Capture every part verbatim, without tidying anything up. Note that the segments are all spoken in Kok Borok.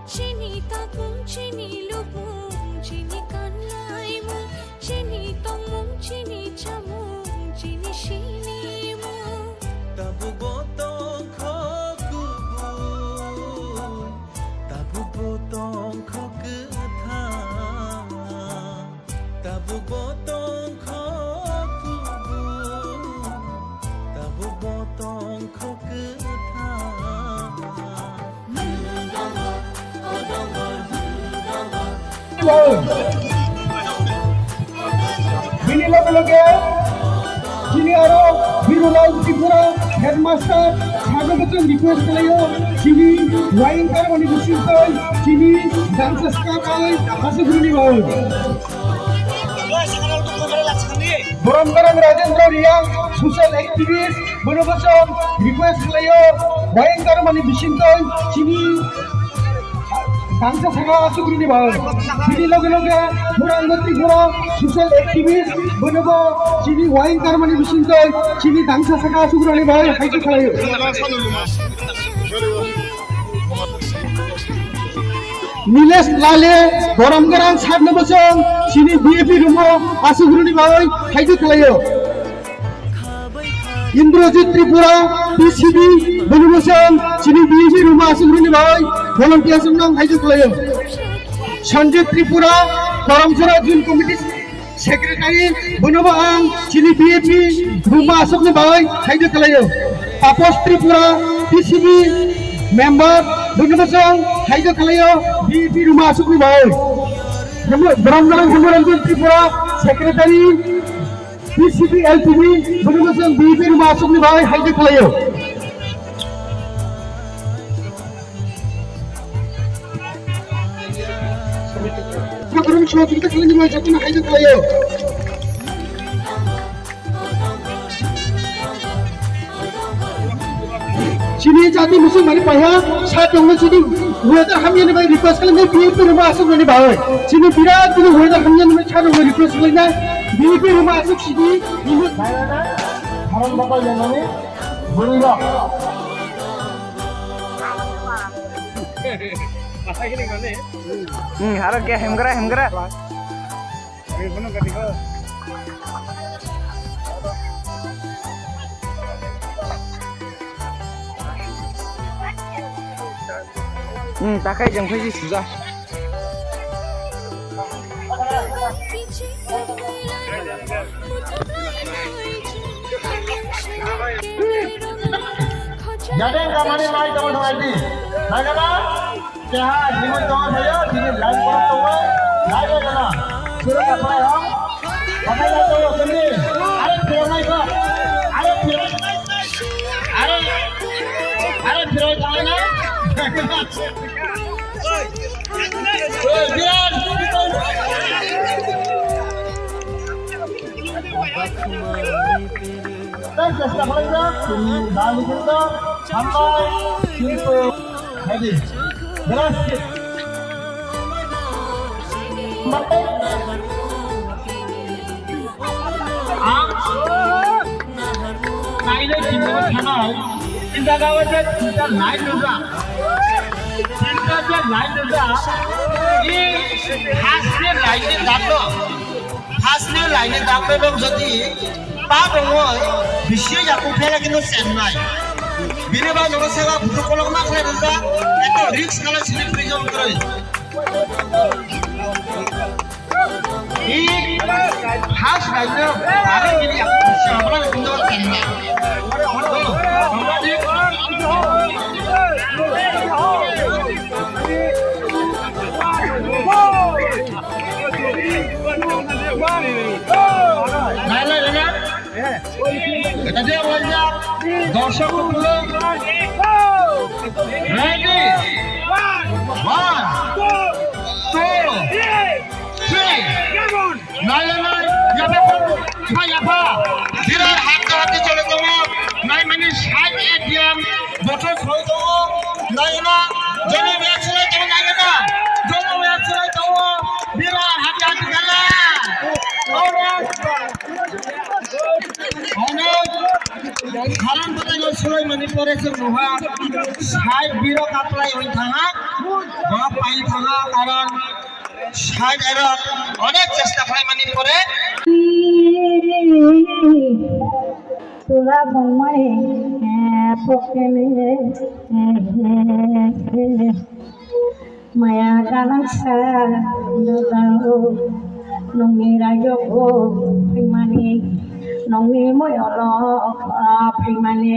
Chini takung, chini lubung, chini kanlaimung, chini tongmung, chini chamung, chini sinimung. Tabukbo tongkho kubui, tabukbo tongkho kwthang. Tabukbo tongkho kubui, tabukbo tongkho kwthang. Bini loge loge chini aro Birulal Tripura headmaster sago bwtwng request khlaio, chini wayang karmani bisingtwi chini dangsa swkang aswk rwni bai. Borom Garang Rajendra Reang, social activist, bono bosong request khlaio, wayang karmani bisingtwi chini dangsa swkang aswk rwni bai. Bini loge loge Purang Tripura, social activist, bono bo chini wayang karmani bisingtwi chini dangsa swkang aswk rwni bai, haikhe khlaio. Nilesh Lale, Borom Garang sakno bosong, chini B A P room o aswk rwni bai haikhe khlaio. Indrajit Tripura, P C B, bini bosong, chini B A P room o aswk rwni bai volunteers rwno haikhe khlaio. Sanjit Tripura, Karamchara Zone Committee Secretary, bonobo ang chini B A P room o aswkni bai haikhe khlaio. Tapos Tripura, P C B member, bonobo chwng haikhe khlaio B A P room o aswkni bai. Borom Garang Ranjan Tripura, Secretary, P C B L P B, bonobo chwng B A P room o aswkni bai haikhe khlaio. Sakarang sohojogita khlaini bai jotono haikhe khlaio. Chini jati musuk mani paiha sa tongno chini weather hamyani bai request khlainai B A P room o aswk rwni bai. Chini birat bini weather hamyani bai sa tongno request khlainai B A P room o aswk sidi. Haram babai lenani bwrwi rok. Hmm, haro kya hemgra, hemgra. Hmm, takai jeng khuisi suja. Jadeng kamani mai tamo thang aidi. Nagana? Keha jimui tongo thayo, jimui line borok tongo. Line bai gana. Suru kapai hong. Kapai lai tongo, sini. Are phirok nai kho. Are phirok. Are. Are phirok thangnai na. Oi, Biran. Tei chesta khlaijak, chini dal ni khe hambai, kintu, hadi, belas. Ang nainai tini thanai, tinta gawa je tinta line doja, tinta je line doja, i haste line ni dakno. First ni line ni dakbe bok jodi pa dongoi bisi yaku phela kintu chengnai. Bini ba jono sega butu kolok ma khlai rwja, ekta risk kala sini prison kroi. I first line no bare bini yaku bisi hamra kintu chengnai. Nai lai rega. Eta dia wajah. Dorsok kulo. Ready. One, two, three. Nai lai nai. Yapa pon. Yapa yapa. Birat hati hati chole tongo. Nai mani side A D M. Bothor soi tongo, naina, jono biya chulai tongo, naina, jono biya chulai tongo, bira hati hati gala. Ono, ono, haram kota no Sulaimani pore chwng nuha side biro kaplai oi thanga, bo pai thanga, karon side aro onek chesta khlaimani pore. Tula bongmai, eh, pokene, eh, eh, eh. Maya ganangsa dodao, nungni rajogo phimani, nungni moyolo phimani.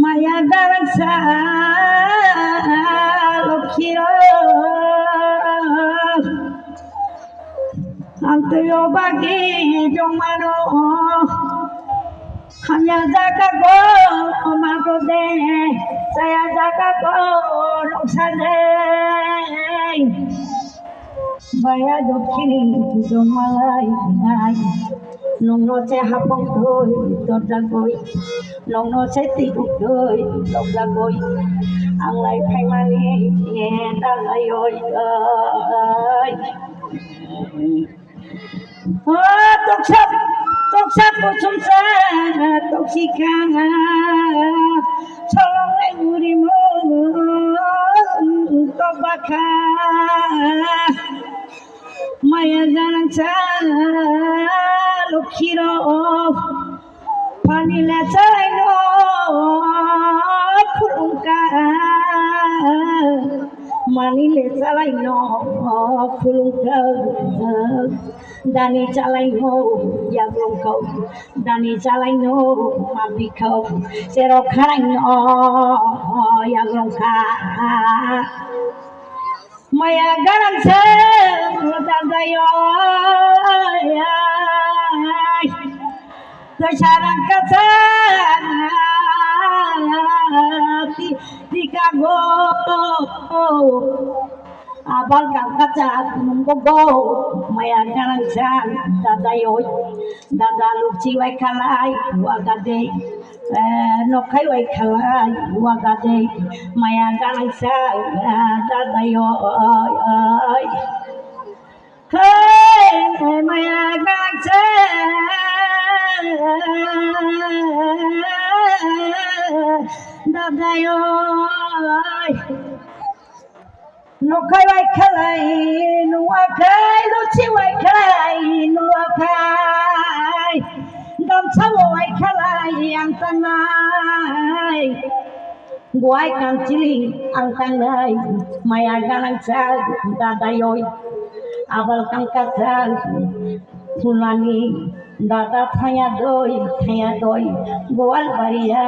Maya darsa lokhirok, ang twi o bagwi jongmano. Hamya jaga go mato de, chaya jaga go noksa de. Baya dokhini jongmalai nai, nungno se hapong twi torjagoi, nungno se tibuk twi tokjagoi, ang lai phaimani dalai oi oi. O toksa, toksa kusumsa, toksikha, solongnai gurimu tokbakha. Maya ganangsa lokhirok, pani le chalaino khulumkha, mani le chalaino khulumkha. Dani chalaino yagrongkha, dani chalaino mabikha, cherok kharaino yagrongkha. Maya ganangsa dadayo, kasarang kasa ti tikago, abal kang kasa nunggo, maya ganangsa dadayo, dada lukchi wai khalai wagade. Eh, nokhai wai khalai wagade, maya ganangsa dadayo. Hey, maya ganangsa dadayo. Nokhai wai khalai nuwakhai, luchi wai khalai nuwakhai, gamsa wai khalai ang tangnai, guai kamchili ang tangnai, maya ganangsa dadayoi, abal kangkasa phulani dada thaya doi, thaya doi, gual baria.